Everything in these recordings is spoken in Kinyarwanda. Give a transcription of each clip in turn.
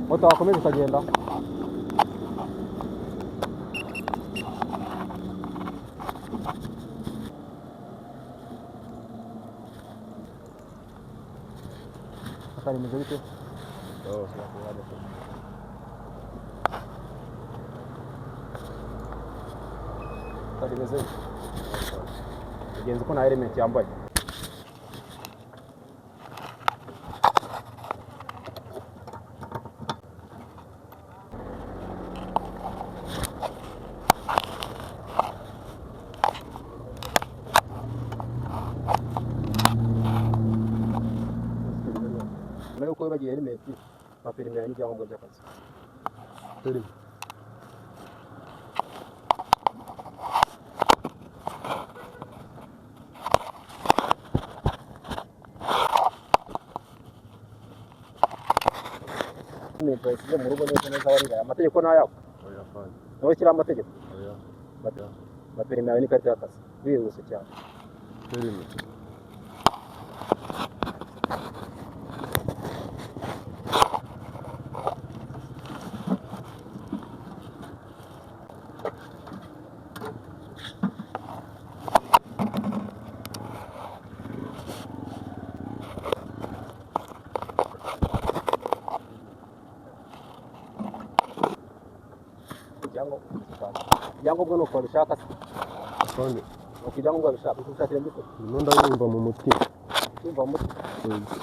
Moto wakomeza ukagenda. Atari imeze bite? Atari imeze bite? Ugenza uko nta helmet yambaye. Nyuma y'uko wibagiwe helmet, bapima n'ibyangombwa by'akazi. Perimi. Helmet wayisize mu rugo neza neza waribaye. Amategeko ni ayawe. Oya afande. Nawe shyiraho amategeko. Oya. Bapima yawe n'ikarita y'akazi. Bihuse cyane. Perimi. Ibyangombwa ni uko babishaka se? Afande, Ni uko ibyangombwa babishaka. Ubishakira mbikora. ndimo ndabumva mu mutima. Ndumva mu mutima. Yego.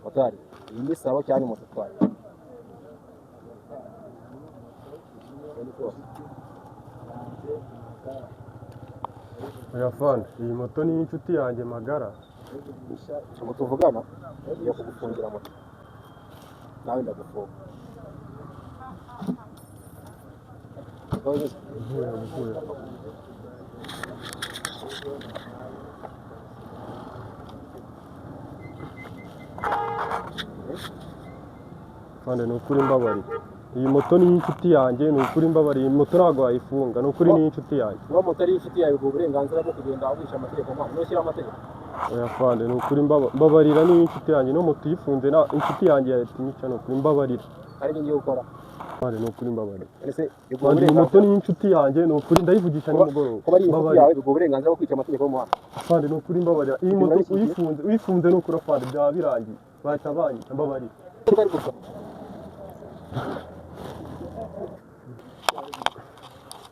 Motari, iyi ni sabo cyane moto utwaye. Oya afande, iyi moto ni iy'inshuti yanjye magara. Ubu tuvugana ngiye kugufungira moto. Nawe ndagufunga. Mvuye mvuye. Afande, ni ukuri mbabarira. Iyi moto ni iy'inshuti yanjye, ni ukuri mbabarira. Iyi moto ntabwo wayifunga, ni ukuri ni iy'inshuti yanjye. Kuba moto ari inshuti yawe, ubwo uburenganzira bwo kugenda wishe amategeko mpano. Nushyiraho amategeko. Oya afande, ni ukuri mbabarira, ni iy'inshuti yanjye. No moto uyifunze na inshuti yanjye yahita inyica, ni ukuri mbabarira. Hari ibyo ngiye gukora. Afande, ni ukuri mbabarira. Ese ubwo Afande, iyi moto uburenganzira ni iy'inshuti yanjye, ni ukuri ndayivugisha nimugoroba. kuba ari inshuti Mbabarira. yawe, ubwo uburenganzira bwo kwica amategeko y'umuhanda. Afande, ni ukuri mbabarira. Iyi moto Urabishyigikiye? uyifunze ni ukuri afande, byaba birangiye. Bahita banyica, mbabarira. Tutari gusa.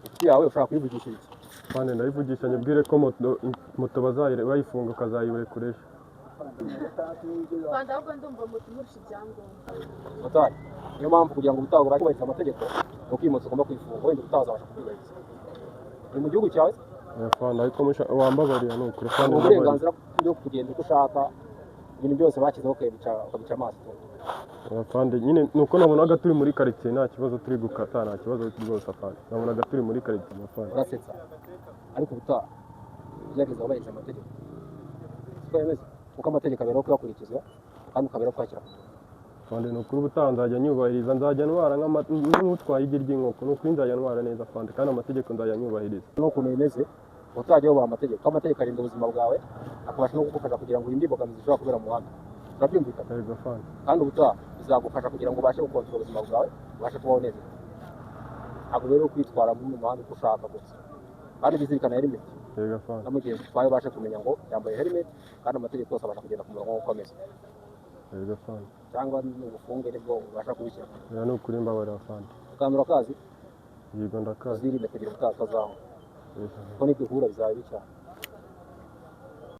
Inshuti yawe ushobora kuyivugisha iki? Afande, ndayivugisha nyibwire ko moto bayifunga ukazayirekura ejo. Rwanda ahubwo ndumva moto imurusha ibyangombwa. Motari, niyo mpamvu kugira ngo ubutaha ubashe kubahiriza amategeko, ni uko iyi moto ugomba kuyifunga, wenda ubutaha uzabasha kuyubahiriza. Uri mu gihugu cyawe, Oya afande, ariko wambabarira ni ukuri afande, ni mbabarira. uburenganzira bwo kugenda uko ushaka, ibintu byose bashyizeho ukabica amaso. Oya afande, nyine ni uko nabonaga turi muri karitsiye nta kibazo turi gukata, nta kibazo rwose afande. Nabonaga turi muri karitsiye afande. Urasetsa, ariko ubutaha ugerageza wubahiriza amategeko. Siko bimeze, kuko amategeko aberaho kuyakurikiza kandi ukaberaho kuyashyira. Afande, ni ukuri ubutaha nzajya nyubahiriza, nzajya ntwara nk'utwaye igi ry'inkoko, ni ukuri nzajya ntwara neza afande, kandi amategeko nzajya nyubahiriza. N'ukuntu bimeze, utajya wubaha amategeko, kuko amategeko arinda ubuzima bwawe, akabasha no kugufasha kugira ngo urinde imbogamizi zishobora kubera mu muhanda. Turabyumvikana? Yego afande. Kandi ubutaha bizagufasha kugira ngo ubashe gukontorora ubuzima bwawe, ubashe kubaho neza. Ntabwo rero kwitwara mu muhanda uko ushaka gusa. Kandi bizirikana helmet. Yego afande. Na mugenzi utwaye ubashe kumenya ngo yambaye helmet, kandi amategeko yose abasha kugenda ku murongo nk'uko ameze. Yego afande. Cyangwa n'ubufunge nibwo ubasha kubishyira. Oya ni ukuri mbabarira afande. Ukandura akazi, Yego ndakazi. uzirinde kugira ubutaha utazaho. Yego. Kuko niduhura bizaba bibi cyane.